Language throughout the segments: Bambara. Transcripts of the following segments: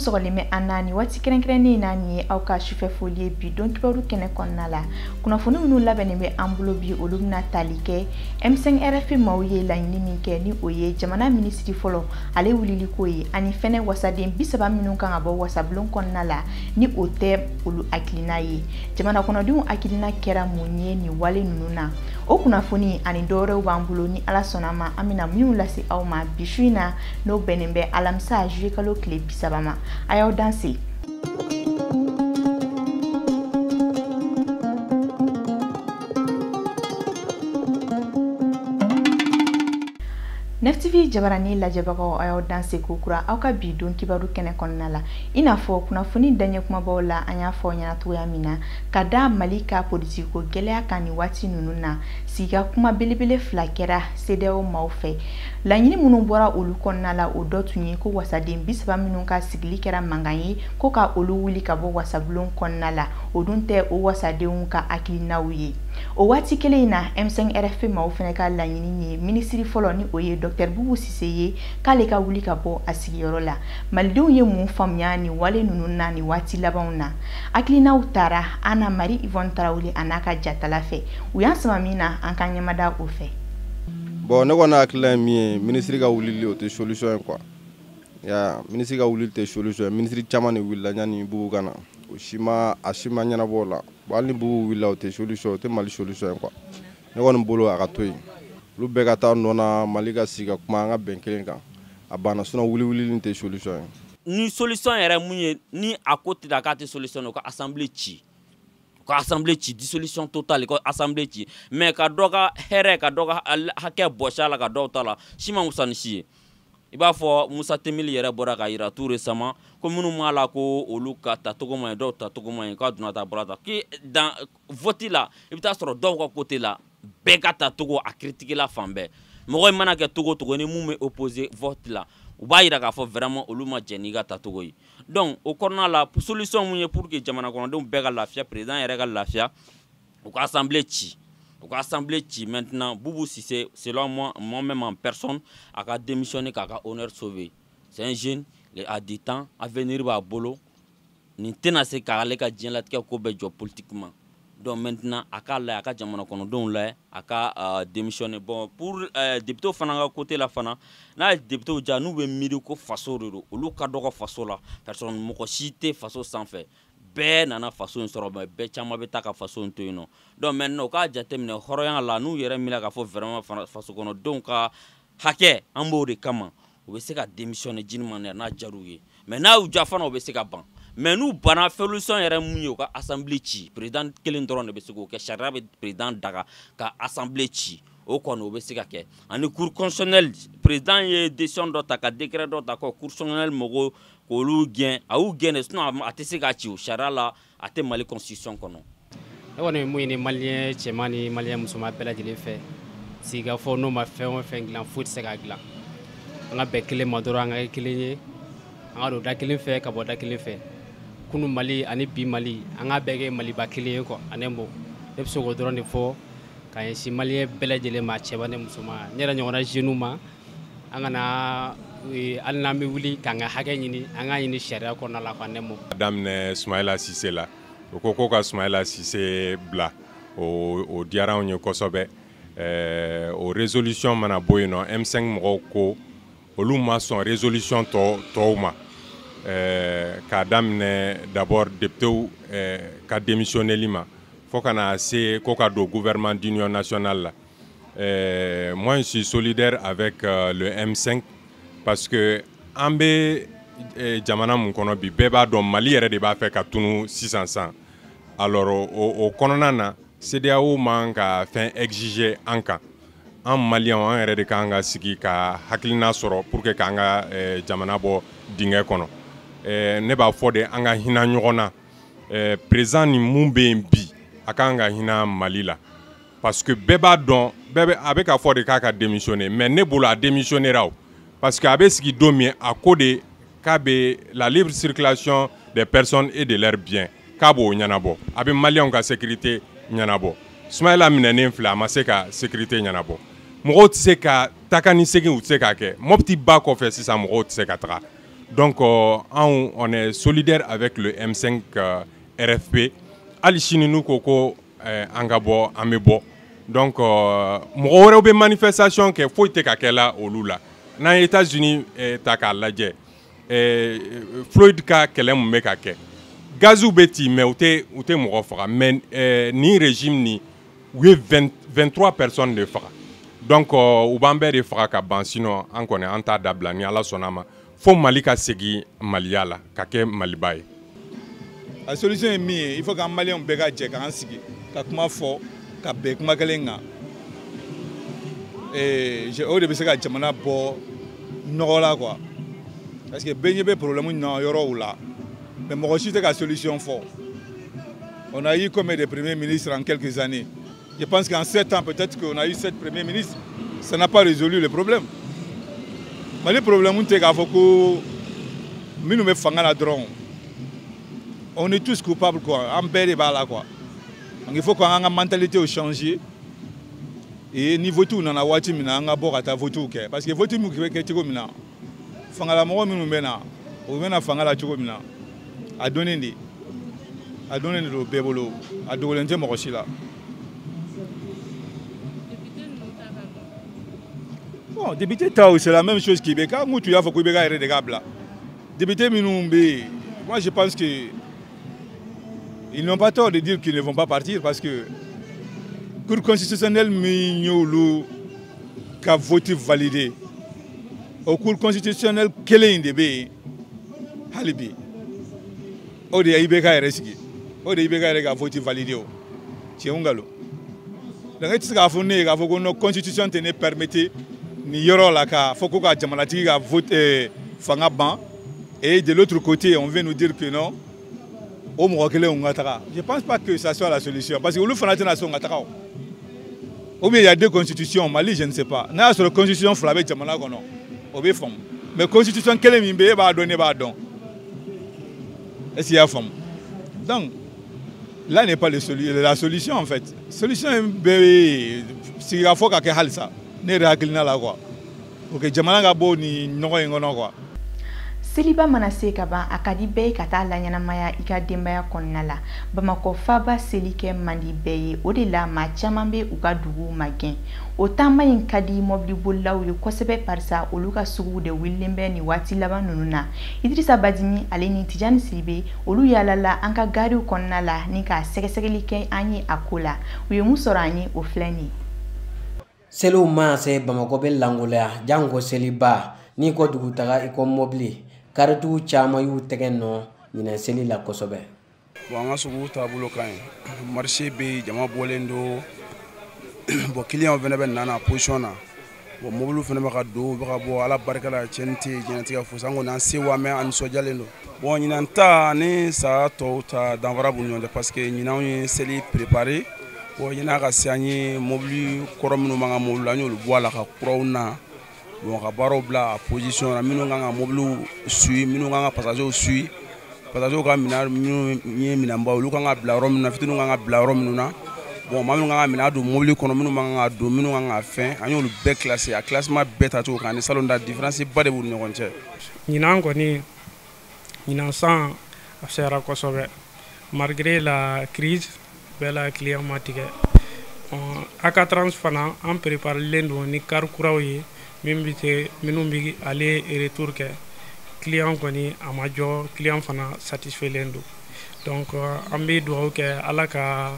Sɔgɔlen bɛ an na ni waati kɛrɛnkɛrɛnnen na, nin ye aw ka sufɛ foli ye bi don kibaru kɛnɛ kɔnɔna la. Kunnafoni minnu labɛnnen bɛ an bolo bi, olu bɛna tali kɛ M5 RFP maaw ye laɲini min kɛ, ni o ye jamana minisiri fɔlɔ ale wulili ko ye, ani fɛnɛ wasaden 30 minnu kan ka bɔ wasabulon kɔnɔna la, ni o tɛ olu hakilina ye. Jamana kɔnɔdenw hakilina kɛra mun ye nin wale ninnu na? O kunnafoni ani dɔwɛrɛw b'an bolo, ni Ala sɔnna ma, an bɛna minnu lase aw ma bi su in na, n'o bɛnnen bɛ alamisa juillet kalo tile 30 ma. A y'aw danse. Nef TV jabarani lajɛbagaw, a y'aw danse ko kura aw ka bi don kibaru kɛnɛ kɔnɔna la. I n'a fɔ kunnafoni daɲɛ kumabaw la, an y'a fɔ ɲɛna cogoya min na, ka da Mali ka politiki ko gɛlɛya kan nin waati ninnu na, sigika kuma belebele fila kɛra CEDEAO maaw fɛ. Laɲini minnu bɔra olu kɔnɔna la, o dɔ tun ye ko wasaden 30 minnu ka sigili kɛra mankan ye, ko ka olu wuli ka bɔ wasabulon kɔnɔna la, o dun tɛ o wasadenw ka hakilinaw ye. O waati kelen in na, M5 RFP maaw fana ka laɲini ye minisiri fɔlɔ, ni o ye Dr Boubou Cissé ye, k'ale ka wuli ka bɔ a sigiyɔrɔ la. Malidenw ye mun faamuya nin wale ninnu na nin waati labanw na? Hakilinaw taara Anna Marie Yvonne Tarawele a n'a ka jatala fɛ. U y'an sama min na, an ka ɲɛmada o fɛ. Bon, ne kɔni hakilina ye min ye, minisiri ka wulili, o tɛ solution ye quoi. Ya minisiri ka wulili tɛ solution ye. Minisiri caman de wulila yanni Boubou ka na, o si ma, a si ma ɲɛnabɔ o la. Bon, hali ni Boubou wulila, o tɛ solution, o tɛ Mali solution ye quoi. Ne kɔni bolo, a ka to yen, olu bɛɛ ka taa nɔ na, Mali ka sigi ka kuma, an ka bɛn kelen kan, a banna. Sinon wuli wulili tɛ solution ye. Ni solution yɛrɛ mun ye, ni a ko tɛ k'a tɛ solution ye, u ka assemblée ci, u ka assemblée ci, dissolution totale, ka assemblée ci. Mais ka dɔ ka hɛrɛ, ka dɔ ka hakɛ bɔsi a la, ka dɔw ta la, si ma wusa ni si ye. I b'a fɔ Musa Temili yɛrɛ bɔra ka yira tout récemment ko minnu b'a la, ko olu ka tacogo man ɲi, dɔw tacogo man ɲi, k'a donna ta bɔra ta, k'i dans vote la, i bɛ taa sɔrɔ dɔw ka côté la, bɛɛ ka tacogo a critiquer la fan bɛɛ. Mɔgɔ mana kɛ togo togo, ni mun bɛ opposer vote la, u b'a yira k'a fɔ vraiment olu ma jɛn n'i ka tacogo ye. Donc o kɔnɔna la, solution mun ye pour que jamana kɔnɔdenw bɛɛ ka lafiya, président yɛrɛ ka lafiya, u ka assemblée ci, u ka assemblée ci. Maintenant, Boubou Cissé, selon moi, moi-même en personne, a ka démissionner k'a ka honneur sauver. C'est un jeune, a du temps, avenir b'a bolo. Nin tɛna se k'ale ka diɲɛlatigɛ ko bɛɛ jɔ politiquement. Donc maintenant, a k'a lajɛ, a ka jamana kɔnɔdenw lajɛ, a ka démissionner. Bon, pour député fana ka côté la fana, n'a ye député ja, n'u bɛ miiri ko faso de don, olu ka dɔgɔ faso la, ka sɔrɔ mɔgɔ si tɛ faso sanfɛ, bɛɛ nana faso in sɔrɔ, mais bɛɛ caman bɛ taa ka faso in to yen nɔ. Donc maintenant, u k'a jateminɛ hɔrɔnya la, n'u yɛrɛ miiri k'a fɔ vraiment faso kɔnɔdenw ka hakɛ, an b'o de kama, u bɛ se ka démissionner d'une manière n'a diyar'u ye. Mais n'a y'u ja fana, u bɛ se ka ban. Mais n'u banna, solution yɛrɛ mun ye, u ka assemblée ci. Président kelen dɔrɔn de bɛ se k'o kɛ, sariya bɛ président daga ka assemblée ci, o kɔni o bɛ se ka kɛ. Ani cour constitutionnelle, président ye décision dɔ ta, ka décret dɔ ta ko cour constitutionnelle mɔgɔw k'olu gɛn, a y'u gɛn de, sinon a tɛ se k'a ci o sariya la, a tɛ Mali constitution kɔnɔ. Ne kɔni bɛ mun ɲini malien cɛman ni malien musoman bɛɛ lajɛlen fɛ, sigikafɔ n'o ma fɛn o fɛn dilan, foyi tɛ se k'a dilan. An ka bɛn kelen ma dɔrɔn, an ka kɛ kelen ye, an ka don da kelen fɛ, ka bɔ da kelen fɛ. Kunu Mali ani bi Mali, an ka bɛɛ kɛ Maliba kelen ye quoi. Ani bon, ne bɛ se k'o dɔrɔn de fɔ ka ɲɛsin malien bɛɛ lajɛlen ma, cɛba ni musoman, n yɛrɛ ɲɔgɔnna jeunes ma. An kana, hali n'an bɛ wuli k'an ka hakɛ ɲini, an k'a ɲini sariya kɔnɔna la quoi, ne mo. A daminɛ Sumayila Sise la, o ko ko ka Sumayila Sise bila, o diyara anw ye kosɛbɛ. O résolution mana bɔ yen nɔ, M5 mɔgɔw ko olu ma sɔn résolution tɔ tɔw ma, k'a daminɛ d'abord députéw ka démissionneli ma, fo ka na se ko ka don gouvernement d'union nationale la. Moi, je suis solidaire avec le M5 parce que an bɛ jamana mun kɔnɔ bi, bɛɛ b'a dɔn Mali yɛrɛ de b'a fɛ ka tunu sisan san. Alors o kɔnɔna na, CEDEAO man ka fɛn exiger an kan. An maliyɛnw, an yɛrɛ de kan ka sigi ka hakilina sɔrɔ pour que k'an ka jamana bɔ dingɛ kɔnɔ. Ne b'a fɔ de, an ka hinɛ ɲɔgɔn na. Président ni mun bɛ yen bi, a kan ka hinɛ Mali la, parce que bɛɛ b'a dɔn, bɛɛ bɛ a bɛ ka fɔ de k'a ka démissionner, mais ne bolo a démissionnera o, parce que a bɛ sigi don min, a ko de k'a bɛ la libre circulation des personnes et de leurs biens, k'a b'o ɲɛnabɔ, a bɛ maliyɛnw ka sécurité ɲɛnabɔ. Sumayila minɛnen filɛ, a ma se ka sécurité ɲɛnabɔ. Mɔgɔw tɛ se ka taga ni segin, u tɛ se k'a kɛ. Mopti ba kɔfɛ sisan, mɔgɔw tɛ se ka taga. Donc anw, on est solidaire avec le M5 RFP. Hali sini n'u ko ko an ka bɔ, an bɛ bɔ. Donc mɔgɔ wɛrɛw bɛ manifestation kɛ, foyi tɛ ka kɛ la olu la. N'an ye États-Unis ta k'a lajɛ, Floyd ka kɛlɛ mun bɛ ka kɛ, gaziw bɛ ci, mais u tɛ mɔgɔ faga. Mais nin régime nin, u ye 23 personnes de faga. Donc u b'an bɛɛ de faga ka ban. Sinon an kɔni, an t'a dabila, ni Ala sɔnna a ma, fo Mali ka segin maliya la ka kɛ Maliba ye. A solution ye min ye, il faut qu'an Maliyɛnw bɛɛ ka jɛ k'an sigi ka kuma fɔ, ka bɛn kuma kelen kan. O de bɛ se ka jamana bɔ nɔgɔ la quoi, parce que bɛɛ ɲɛ bɛ problème na yɔrɔw la, mais mɔgɔ si tɛ ka solution fɔ. On a eu combien de premiers ministres en quelques années? Je pense qu'en 7 ans, peut-être qu'on a eu sept premiers ministres. Ça n'a pas résolu le problème. Mali problème tɛ k'a fɔ ko minnu bɛ fanga la dɔrɔn. On est tous coupables quoi, an bɛɛ de b'a la quoi. Donc il faut qu'an ka mentalité changer et ni vote nana waati min na, an ka bɔ ka taa vote kɛ, parce que vote min bɛ kɛ cogo min na, fangalamɔgɔ minnu bɛ na, u bɛ na fanga la cogo min na, a donnen de, a donnen de don bɛɛ bolo, a dogolen tɛ mɔgɔ si la. Bon, député taw, c'est la même chose qu'IBK. N tun y'a fɔ ko IBK yɛrɛ de k'a bila. Député minnu bɛ yen, moi je pense que ils n'ont pas tort de dire qu'ils ne vont pas partir, parce que Cour constitutionnelle min y'olu ka vote validé, o Cour constitutionnelle kelen in de bɛ yen hali bi. O de ye IBK yɛrɛ sigi, o de ye IBK yɛrɛ ka vote validé. O tiɲɛ nkalon? Donc e tɛ se k'a fɔ ne ye k'a fɔ ko non, constitution tɛ ne permettre nin yɔrɔ la k'a fɔ ko ka jamanatigi ka vote fanga ban, et de l'autre côté on vient nous dire que non, o mɔgɔ kelenw ka taga. Je pense pas que ça soit la solution, parce que olu fana tɛna sɔn ka taga. O ou bien il y a deux constitutions au Mali, je ne sais pas. N'a y'a sɔrɔ constitution fila bɛ jamana kɔnɔ, o bɛ faamu, mais constitution kelen min bɛ yen, e b'a dɔn, ne b'a dɔn, est-ce qu'il y'a faamu? Donc là n'est pas la solution en fait. Solution bɛ sigikafɔ ka kɛ halisa, ne yɛrɛ hakilina la quoi, pour que jamana ka bɔ nin nɔgɔ in kɔnɔ quoi. Seliba mana se ka ban, a ka di bɛɛ ye ka taa laɲɛnamaya i ka denbaya kɔnɔna la. Bamakɔ faba seli kɛ man di bɛɛ ye, o de la maa caman bɛ u ka duguw magɛn. O taama in ka di mɔbilibolilaw ye kosɛbɛ, barisa olu ka suguw de wulilen bɛ nin waati laban ninnu na. Idirisa Badimi ale ni Tijani Siribe, olu yaalala an ka gariw kɔnɔna la ni ka sɛgɛsɛgɛli kɛ an ye a ko la. U ye mun sɔrɔ an ye, o filɛ nin ye. Seliw mana se, Bamakɔ bɛ langoloya, janko seliba. N'i ko dugutaga, i ko mobili. Karitigiw caman y'u tɛgɛ nɔ ɲinɛ seli la kosɛbɛ. Bon, an ka sugu taabolo ka ɲi, marché bɛ yen, jama bɔlen don. Bon, client fana bɛ na position na. Bon, mobiliw fana bɛ ka don, u bɛ ka bɔ, Ala barika la, tiɲɛni tɛ yen, diɲɛlatigɛ fosi. An kɔni, an sewa mɛ, an nisɔndiyalen don. Bon, ɲinan ta ni san tɔw ta, danfara b'u ni ɲɔgɔn cɛ, parce que ɲinan ye seli préparé. Bon, ɲinan ka se, an ye mobili kɔrɔ minnu b'an ka mobili la, an y'olu bɔ a la ka kuraw na. Bon, ka baaraw bila a position na, minnu kan ka mobiliw suit, minnu kan ka passagers suit, passagers ka minɛn minnu ye minɛnbaw, olu kan ka bila yɔrɔ minnu na, fitininw kan ka bila yɔrɔ minnu na. Bon, maa minnu kan ka minɛn don mobili kɔnɔ, minnu man kan ka don, minnu kan ka fɛn, an y'olu bɛɛ classé. A classement bɛɛ tacogo kan ani salon ta, différence ba de b'u ni ɲɔgɔn cɛ. Ɲinan kɔni, ɲinan san a fisayara kosɛbɛ. Malgré la crise bɛɛ la, client ma tigɛ. AK Trans fana, an préparelen don ni car kuraw ye min bɛ se, minnu bɛ aller retour kɛ. Client kɔni a ma jɔ, client fana satisfait don. Donc an bɛ dugawu kɛ, Ala ka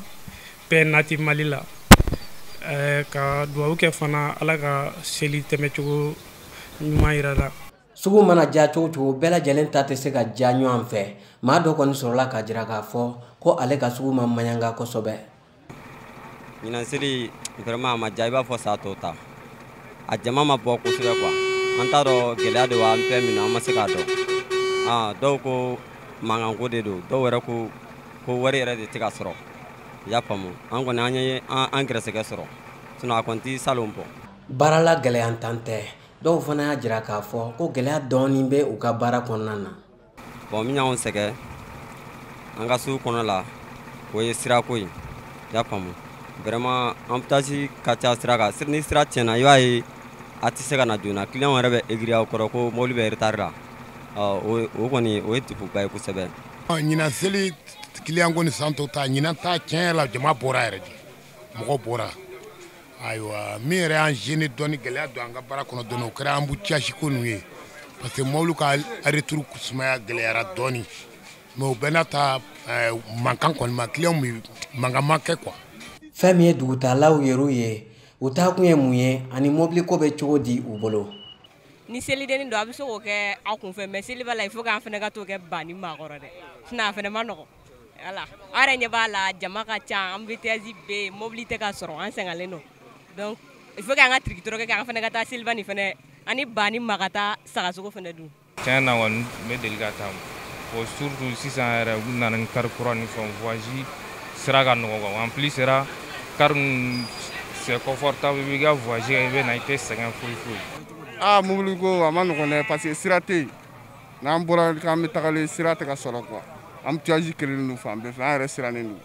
paix nati Mali la, ka dugawu kɛ fana, Ala ka seli tɛmɛcogo ɲuman yira la. Sugu mana diya cogo cogo, bɛɛ lajɛlen ta tɛ se ka diya ɲɔgɔn fɛ. Maa dɔ kɔni sɔrɔla k'a jira k'a fɔ ko ale ka sugu ma maɲanga kosɛbɛ. Ɲinan seli, vraiment a ma diya i b'a fɔ san tɔw ta. A jama ma bɔ kosɛbɛ quoi. An t'a dɔn gɛlɛya de b'an fɛn min na, an ma se k'a dɔn. Dɔw ko mankanko de don, dɔw yɛrɛ ko ko wari yɛrɛ de tɛ ka sɔrɔ, i y'a faamu. An kɔni, an ye an gɛrɛsɛgɛ sɔrɔ, sinon a kɔni ti salon bɔ. Baarala gɛlɛyantan tɛ, dɔw fana y'a jira k'a fɔ ko gɛlɛya dɔɔnin bɛ u ka baara kɔnɔna na. Bon, min y'anw sɛgɛn an ka sugu kɔnɔ la, o ye sirako ye, i y'a faamu. Vraiment embouteillage ka ca sira kan. Ni sira tiɲɛna, i b'a ye a tɛ se ka na joona. Client yɛrɛ bɛ aigri aw kɔrɔ ko mobili bɛ retard la. O kɔni o ye degunba ye kosɛbɛ. Ɲinan seli client ko ni san tɔw ta, ɲinan ta tiɲɛ yɛrɛ la jama bɔra yɛrɛ de, mɔgɔ bɔra. Ayiwa, min yɛrɛ y'an gêné dɔɔni, gɛlɛya don an ka baara kɔnɔ dɔɔni, o kɛra embouteillage ko ninnu ye, parce que mobili ka retour sumaya gɛlɛyara dɔɔni. Mais o bɛɛ n'a ta, mankan kɔni ma, client mankan ma kɛ quoi. Fɛn min ye dugutalaw yɛrɛw ye, u taakun ye mun ye ani mobili ko bɛ cogo di u bolo? Ni selidenni don, a bɛ se k'o kɛ aw kunfɛ, mais seliba la, il faut k'an fana ka t'o kɛ banni maakɔrɔ dɛ, sinon a fana ma nɔgɔn. Wala, aw yɛrɛ ɲɛ b'a la, jama ka ca, embouteillage bɛ yen, mobili tɛ ka sɔrɔ, an sɛgɛnlen don. Donc il faut k'an ka tirikitɔrɔ kɛ, k'an fana ka taa seliba nin fana ani banni ma, ka taa sagasogo fana dun. Tiɲɛ na kɔni, n bɛ deli ka taa bon, surtout sisan yɛrɛ, u nana ni car kura ni fɛnw, voyage sira ka nɔgɔn quoi. En plus sera car ninnu, c'est confortable, i b'i ka voyage kɛ, i bɛ na, i tɛ sɛgɛn foyi foyi. Aa, mobili ko a ma nɔgɔn dɛ, parce que sira tɛ yen. N'an bɔra k'an bɛ tagalen, sira tɛ ka sɔrɔ quoi. Embouteillage kɛlen don fan bɛɛ fɛ, an yɛrɛ sirannen don.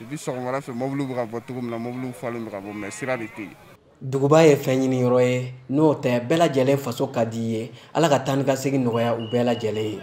Depuis sɔgɔmada fɛ, mobiliw bɛ ka bɔ cogo min na, mobiliw falen bɛ ka bɔ, mais sira de tɛ yen. Duguba ye fɛn ɲini yɔrɔ ye, n'o tɛ bɛɛ lajɛlen faso ka di i ye. Ala ka taa ni ka segin nɔgɔya u bɛɛ lajɛlen ye.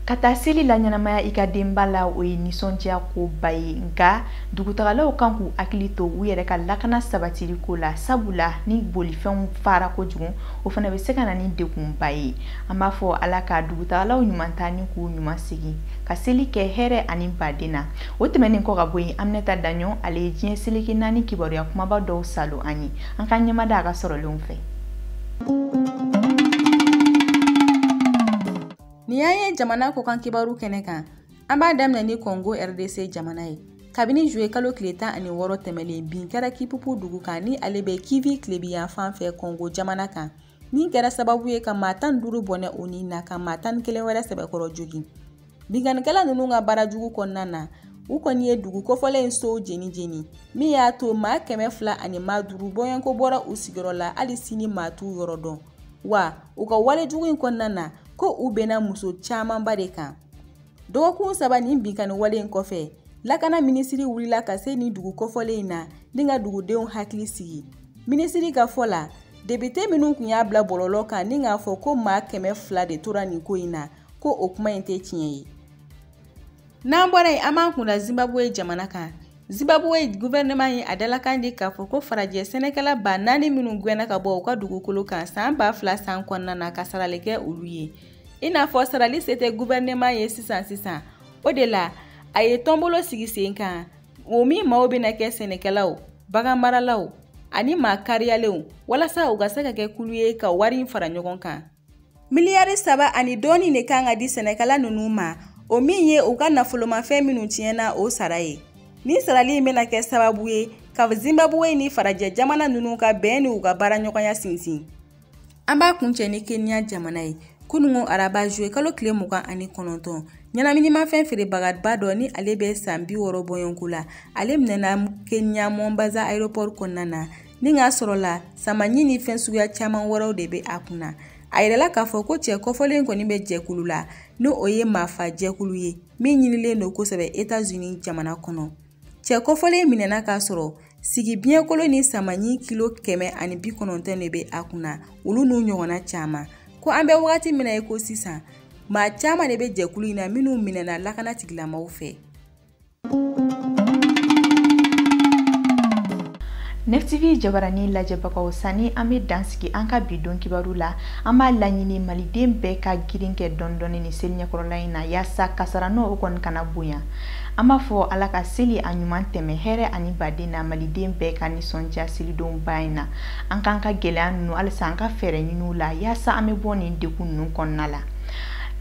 Ka taa seli la ɲɛnamaya i ka denba la, o ye nisɔndiya koba ye. Nka dugutagalaw kan k'u hakili to u yɛrɛ ka lakana sabatili ko la, sabula ni bolifɛnw fara kojugu, o fana bɛ se ka na ni degunba ye. An b'a fɔ Ala ka dugutagalaw ɲuman ta ni k'u ɲuman segin ka seli kɛ hɛrɛ ani baden na. O tɛmɛnen kɔ ka bɔ yen, Aminata Daɲɔ, ale ye diɲɛ seleke naani kibaruya kumaba dɔw salo an ye. An ka ɲɛmada a ka sɔrɔlenw fɛ. Nin y'an ye jamana kɔkan kibaru kɛnɛ kan. An b'a daminɛ ni Congo RDC jamana ye. Kabini juye kalo tile 16 tɛmɛlen, bin kɛra Kipupu dugu kan, ni ale bɛ Kivu tilebiyanfan fɛ Congo jamana kan, min kɛra sababu ye ka maa 15 bɔnɛ o ni na, ka maa 11 wɛrɛ sɛbɛkɔrɔ jogin. Binkannikɛla ninnu ka baara jugu kɔnɔna na, u kɔni ye dugu kofɔlen in sow jeni jeni, min y'a to maa 205 bɔɲɔgɔnko bɔra u sigiyɔrɔ la. Hali sini maa t'u yɔrɔ dɔn. Wa u ka wale jugu in kɔnɔna na, ko u bɛnna muso camanba de kan. Dɔgɔkun 3 nin binkanni wale in kɔfɛ, lakana minisiri wulila ka se nin dugu kofɔlen in na ni ka dugudenw hakili sigi. Minisiri ka fɔ la, député minnu tun y'a bila bɔlɔlɔ kan ni k'a fɔ ko maa 200 de tora nin ko in na, ko o kuma in tɛ tiɲɛ ye. N'an bɔra yen, an b'an kunda Zimbabwe jamana kan. Zimbabwe gouvernement ye a dalakan di k'a fɔ ko farajɛ sɛnɛkɛla 4000 minnu gɛnna ka bɔ u ka dugukolo kan san 2000 san kɔnɔna na, ka sarali kɛ olu ye. I n'a fɔ sarali se tɛ gouvernement ye sisan sisan, o de la a ye tɔnbolo sigi sen kan, o min maaw bɛna kɛ sɛnɛkɛlaw, baganmaralaw ani maa kariyalenw, walasa u ka se ka kɛ kulu ye ka wari in fara ɲɔgɔn kan. Miliyari 3 ani dɔɔni de kan ka di sɛnɛkɛla ninnu ma, o min ye u ka nafolomafɛn minnu tiɲɛna, o sara ye. Ni sarali in bɛna kɛ sababu ye ka Zimbabwe ni farajɛ jamana ninnu ka bɛn ni u ka baaraɲɔgɔnya sinsin. An b'a kuncɛ ni Kenya jamana ye. Kunungo araba, juye kalo tile 29, ɲɛnaminimafɛn feerebagaba dɔ, ni ale bɛ san 60 bɔɲɔgɔnko la, ale minɛna Kenya Mombasa aéroport kɔnɔna na, ni k'a sɔrɔla samaɲi ni fɛn suguya caman wɛrɛw de bɛ a kunna. A yirala k'a fɔ ko cɛ kɔfɔlen kɔni bɛ jɛkulu la, ni o ye maafa jɛkulu ye min ɲinilen don kosɛbɛ Etats-Unis jamana kɔnɔ. Cɛ kɔfɔlen minɛna k'a sɔrɔ sigi biɲɛkolo ni samaɲi kilo 190 de bɛ a kunna, olu n'u ɲɔgɔnna caman. Ko an bɛ wagati min na i ko sisan, maa caman de bɛ jɛkulu in na minnu minɛna lakana tigilamaw fɛ. Nef TV jabarani lajɛbagaw, sani an bɛ dan sigi an ka bi don kibaru la, an b'a laɲini maliden bɛɛ ka girin kɛ dɔɔni dɔɔni ni seli ɲɛkɔrɔla in na, yaasa kasara n'o o kɔni kana bonya. An b'a fɔ Ala ka seli a ɲuman tɛmɛ hɛrɛ ani baden na, maliden bɛɛ ka nisɔndiya selidonba in na. An k'an ka gɛlɛya ninnu, halisa an ka fɛɛrɛ ɲini la yaasa an bɛ bɔ nin degun ninnu kɔnɔna la.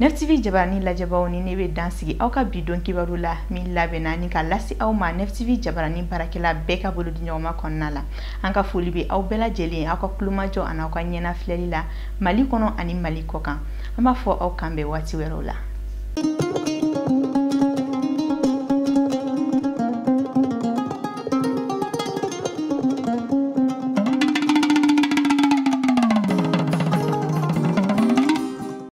Nef TV jabarani lajɛbaw, ni ne bɛ dan sigi aw ka bi don kibaru la min labɛnna ni ka lase aw ma Nef TV jabarani baarakɛla bɛɛ ka bolo di ɲɔgɔnma kɔnɔna la. An ka foli bɛ aw bɛɛ lajɛlen, aw ka kulomajɔ ani aw ka ɲɛna filɛli la Mali kɔnɔ ani Mali kɔ kan. An b'a fɔ aw kan bɛn waati wɛrɛw la.